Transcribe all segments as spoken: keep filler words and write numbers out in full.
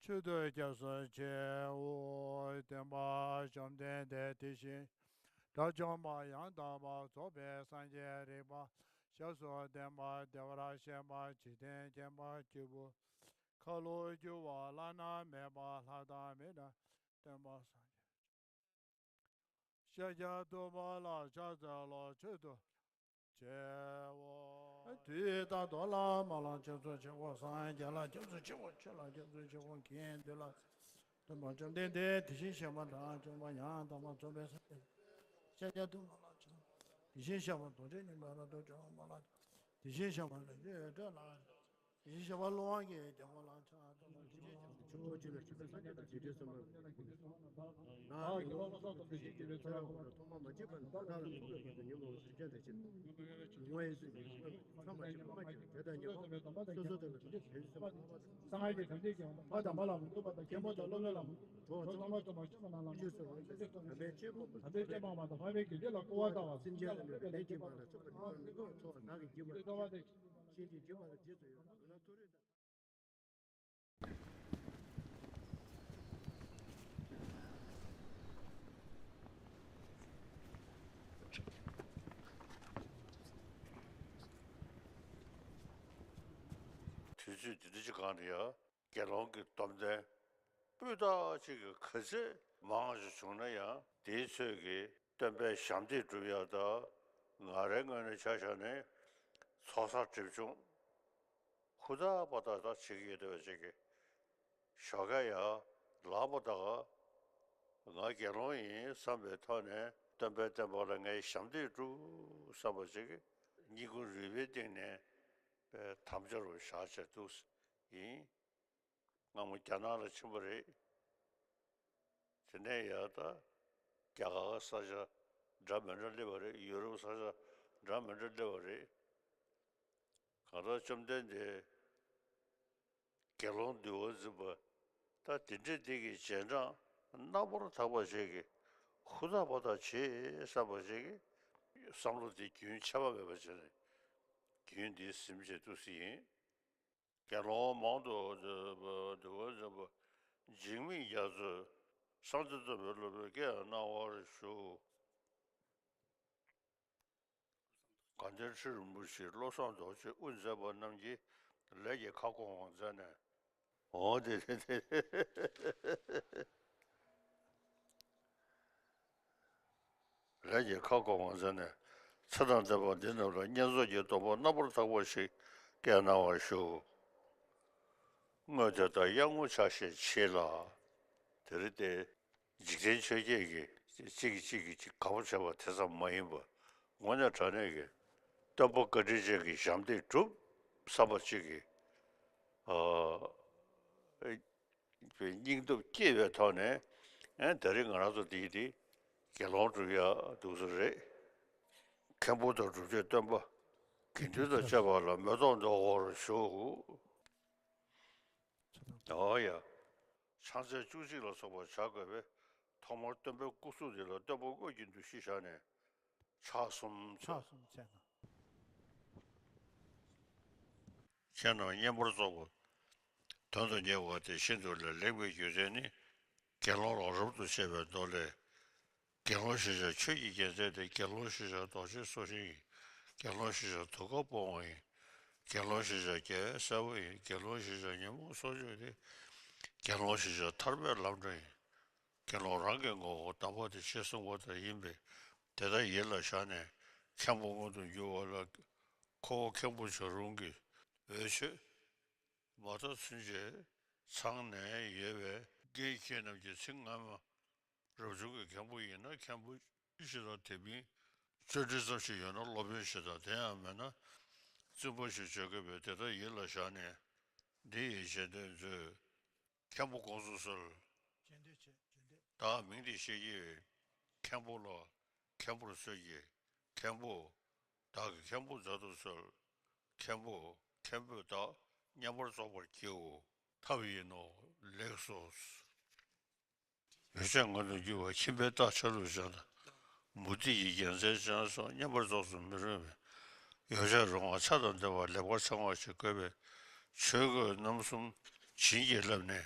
མཐུ་སྟོབས་སྐྱབས་སུ་མཆིའོ། སྟོན་པ་བཅོམ་ལྡན་འདས་དེ་བཞིན་དགྲ་བཅོམ་པ་ཡང་དག་པར་རྫོགས་པའི་སངས་རྒྱས་རིག་པ་ཞབས་སུ་ལྡན་པ་བདེ་བར་གཤེགས་པ་འཇིག་རྟེན་མཁྱེན་པ་སྐྱེས་བུ་ཁ་ལོ་སྒྱུར་བ་བླ་ན་མེད་པ་ལྷ་དང་མི་དང་སྟོན་པ་སངས་རྒྱས། ཤཱཀྱ་ཐུབ་པ་ལ་ཕྱག་འཚལ་ལོ། མཆོད་དོ། ཆེའོ། དུས་རྟག་ཏུ་བླ་མ་ལ་སྐྱབས་སུ་མཆིའོ། སངས་རྒྱས་ལ་སྐྱབས་སུ་མཆིའོ། ཆོས་ལ་སྐྱབས་སུ་མཆིའོ། མཁྱེན་འདོད་ལ་སྟོན་པ་བཅོམ་ལྡན་འདས་དེ་བཞིན་གཤེགས་པ་དང་བཅོམ་པ་ཡང་དག་པར་རྫོགས་པའི་སངས་རྒྱས་ཤཱཀྱ་ཐུབ་པ་ལ་ཕྱག་དེ་བཞིན་གཤེགས་པ་རྡོ་རྗེ་སེམས་དཔའ་ལ་ཕྱག་དེ་བཞིན་གཤེགས་པ་ལ་ཡོད་སྤྲོས་ལ། དེ་བཞིན་གཤེགས་པ་ཀླུ་དབང་གི་རྒྱལ་པོ་ལ་ཕྱག་འཚལ་ལོ། ཆོས་ཀྱི་ཆོས་ཀྱི་སངས་རྒྱས་དང་རྗེས་དྲན་གསུམ་པ། ང་ཨ་ནི་ཀླུ་དབང་བསོད་ནམས་ཀྱི་རྗེས་དྲན་ཚེ་རབས་འཁོར་ལོ་ཐོག་མ་མ་མཆིས་པ་ནས་བདག་ལ་ཐུག་པའི་བར་དུ་ཉོན་མོངས་པ་སེམས་ཅན་ཐམས་ཅད་ངོ་ཡི་སེམས་ཀྱི་ཕྲ་མ་ཆེ་ཕྲ་མ་ཆེ་དེ་དག་ཉེ་བར་སོ་སོ་དང་ལྡན་པའི་དོན་གསུམ་པ་ཐོག་མ་སངས་རྒྱས་དང་རྗེས་ཀྱི་ཕ་དང་མ་ལ་མི་སྡུག་པ་དང་མཁན་པོ་དང་སློབ་དཔོན་ལ་མི་སྡུག་གྲོགས་ཚང་མ་ཚང་མ་སྐྱོབ་པ་རྣམས་ལ་མི་སྡུག་དམ་པའི་ཆོས་སྤོང་བ་དམ་པའི་ཆོས་སྤངས་པ་དང་སྤངས་པའི་དགེ་འདུན་ལ་སྐུར་བ་བཏབ་པ་སེམས་ཅན་ལ་ནི་ལན་གྱིས་མ་ལ་སོགས་པ་ནི་མི་དགོས་ཚོགས་བདག་གིས་བགྱིས་པ་ལ་ཤེས་ཏེ་བགྱིས་པ་ལ་རྗེས་སུ་ཡི་རང་ལ་མཐོ་རིས་དང་། དུས་ཚོད་འདི་འདྲ་ཅིག་གང་རེད་ཡ། དགེ་སློང་གི་སྟོབས་ལྡན་སྤུས་དག་ཅིག་གི་ག་ཚད་མང་ཞིག་བྱུང་ན་ཡང་དེའི་ཚོད་ཀྱིས་སྟོན་པའི་ཞབས་འདེགས་སྒྲུབ་ཡ་ད་ང་རའི་ངོས་ནས་ཆ་བཞག་ནས་ཚོགས་བསགས་སྒྲིབ་སྦྱོང་ཧུར་ཐག་པ་ཐག་ད་བྱེད་ཀྱི་ཡོད་བསྡད་པ་ཅིག་གི་ཞོགས་ཀས་ཡར་ལངས་པ་དང་ང་དགེ་སློང་ཡིན་བསམ་པའི་ཐོག་ནས་སྟོན་པའི་བསྟན་པ་ལ་ངས་ཞབས་འདེགས་སྒྲུབ་བསམ་པ་ཅིག་གི་སྙིང་ཁུང་རུས་པའི་གཏིང་ནས་དམ་བཅའ་རུ་བཞག་བྱས་འདུག་ཡིན། སྔ་མོ་རྒྱ་ནག་ལ་ཕྱིན་པ་རེད། དེ་ནས་ཡར་ད་རྒྱ་གར་ས་ཆ་འདྲ་མི་འདྲ་སླེབས་པ་རེད། ཡུ་རོབ་ས་ཆ་འདྲ་མི་འདྲ་སླེབས་པ་རེད། གང་ལྟར་བཅོམ་ལྡན་འདས་དགེ་སློང་འདུལ་བ་འཛིན་པ་ད་དེ་འདྲས་འདི་གི་རྗེས་འབྲང་རྣམ་པར་དག་པ་ཞིག་གིས་ཧུར་ཐག་པ་ཐག་བྱེད་བསམ་པ་ཞིག་གིས་བསམ་བློ་འདི་རྒྱུན་ཆད་པ་མེད་པ་བྱས་ནས་རྒྱུན་འདི་ཟིན་བྱས་འདུག་སེ་ཡིན། དགེ་སློང་མང་དུ་འདུལ་བ་འཛིན་པ་འཇིགས་མེད་རྒྱ་མཚོས་གསང་བདེ་སྟོན་པའི་སློབ་དཔོན་སྐད་གནང་བར་ཞུ། དགའ་ལྡན་ཁྲི་རིན་པོ་ཆེས་བློ་བཟང་རྡོ་རྗེ་དབུ་མཛད་པ་རྣམས་ཀྱིས་ལས་ཀྱི་ཁ་སྐོང་བ་མཛད་ནས། འོ་དེ་དེ་དེ། ལས་ཀྱི་ཁ་སྐོང་བ་མཛད་ནས་ཚེ་དང་ལྡན་པ་འདི་རྣམས་ལ་བསྙེན་རྫོགས་ཀྱི་སྡོམ་པ་རྣམ་པར་དག་པ་ཞིག་བསྐྱེད་གནང་བར་ཞུ། དངོས་དེ་དག་གཡང་ངོ་ཆགས་ཤས་ཆེ་ལ། དེ་རེད་དེ། འཇིག་རྟེན་ཆོས་བརྒྱད་ཀྱི་གཅིག་གིས་གཅིག་གིས་གཅིག་དགའ་པོ་བྱེད་པ་དེ་ཙམ་མ་ཡིན་པ། དངོས་གནས་དྲང་གནས་ཀྱི་སྟོན་པ་བཀའ་དྲིན་ཅན་གྱི་ཞབས་འདེགས་སྒྲུབ་བསམ་པ་གཅིག་གིས། ཨ། སྙིང་སྟོབས་སྐྱེས་པའི་ཐོག་ནས་ཨེ་ད་རེས་ང་རང་ཚོ་འདིའི་འདི་དགེ་སློང་སྒྲུབ་ཡག་འདུག་ས་རེད། མཁན་པོ་དང་སྒྲུབ་མཆོད་སྟོན་པ་དགེ་འདུན་དང་བཅས་པ་ལ་མེ་ཏོག་འདོགས་པར་ཞུ། ཨོ་ཡ། ཕྱག་འཚལ་བཅུ་གཅིག་ལ་སོགས་པ་བྱ་དགོས་པས་ཐོག་མར་སྟོན་པའི་སྐུ་གཟུགས་འདི་ལ་སྟོན་པ་དངོས་ཀྱི་འདུ་ཤེས་བཞག་ནས་ཕྱག་གསུམ་འཚལ། ཕྱག་གསུམ་འཚལ་ན། ཁྱེད་རྣམས་བསྙེན་པར་རྫོགས་པ་དོན་དུ་གཉེར་བ་དེ་ཤིན་ཏུ་ལས་ལེགས་པའི་རྒྱུ་མཚན་ནི། དགེ་སློང་ལ་རབ་ཏུ་བྱེད་པའི་མདོ་ལས། དགེ་སློང་ཞེས་བྱ་ཆོས་ཀྱི་རྒྱལ་མཚན་ཏེ། དགེ་སློང་ཞེས་བྱ་རྡོ་རྗེ་སོར་ཆེན་ཡིན། དགེ་སློང་ཞེས་བྱ་གདུགས་དཀར་སྤོང་བ་ཡིན། དགེ་སློང་ཞེས་བྱ་རྒྱལ་བའི་སྲས་པོ་ཡིན། དགེ་སློང་ཞེས་བྱ་ཉོན་མོངས་སྲོག་གཅོད་དེ། དགེ་སློང་ཞེས་བྱ་ཐར་པའི་ལམ་སྒྲོན་ཡིན། དགེ་སློང་རང་གི་ངོ་བོ་དམ་པ་དེ་ཞེས་གསུངས་པ་ལྟར་ཡིན་པས་དེ་ལྟར་ཡིད་ལ་བཞག་ནས་མཁན་པོ་མངོན་དུ་འགྱུར་བ་ལ་ཁོ་བོ་མཁན་པོ་བྱ་རུང་གི་འོས་ཆོས་མ་དག་ཚུན་ཆད་ཚང་ནས་ཡོད་པས། དགེ་བའི་བཤེས་རྣམས་ཀྱི་ཚིག་སྔ་མ་རབ་བྱུང་གི་མཁན་པོ་ཡིན་ན་མཁན་པོ་ཞེས་དང་། དེ་མིན་བརྩོན་འགྲུས་ཙམ་ཞིག་ཡོད་ན་སློབ་དཔོན་ཞེས་དང་། དེ་ཡང་མེད་ན་བཙུན་པ་ཞེས་བརྗོད་དགོས་པས་དེ་ལྟར་ཡིད་ལ་བཞག་ནས་འདི་ཡི་རྗེས་ཟློས་མཛོད། མཁན་པོ་དགོངས་སུ་གསོལ། རྗེས་ཟློས་བྱེད། རྗེས་ཟློས། བདག་མིང་འདི་ཤེས་ཀྱི་ཡོད། མཁན་པོ་ལ་མཁན་པོར་གསོལ་གྱི། མཁན་པོ། བདག་གི་མཁན་པོ་མཛད་དུ་གསོལ། མཁན་པོ། མཁན་པོས་བདག་བསྙེན་པར་རྫོགས་པར་བགྱིའོ། ཐབས་ཡིན་ནོ། ལེགས་སོ། ཡོ་བྱད་མངོན་དུ་གྱུར་པ་ཁྱིམ་པའི་རྟགས་ཆ་ལུགས་བྱ་དང་། མུ་ཏིག་གི་རྒྱལ་མཚན་ཅན་སོགས་བསྙེན་པར་རྫོགས་སུ་མི་རུང་བས། ཡོ་བྱད་རོང་བ་ཆ་དང་ལྡན་པ་ལེགས་པར་ཚང་བ་ཞིག་དགོས་པས། ཆོས་གོས་རྣམ་གསུམ་བྱིན་གྱིས་བརླབས་ནས།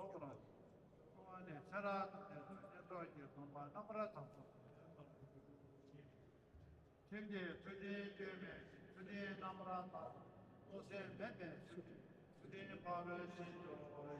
རྫོགས་པར་བྱ། ཨ་ནི་ཚེ་རབས་ཐམས་ཅད་དུ་བསྙེན་རྫོགས་ཀྱི་སྡོམ་པ་རྣམ་པར་དག་པ་ཐོབ་པར་གྱུར་ཅིག། ཁྱིམ་གྱི་ཚུལ་ཁྲིམས་སྐྱོན་མེད་ཅིང་། ཚུལ་ཁྲིམས་རྣམ་པར་དག་པ། རྟོག་སེམས་མེད་པའི་ཚུལ་ཁྲིམས། ཚུལ་ཁྲིམས་ཕ་རོལ་ཕྱིན་བཅུ་ཡི་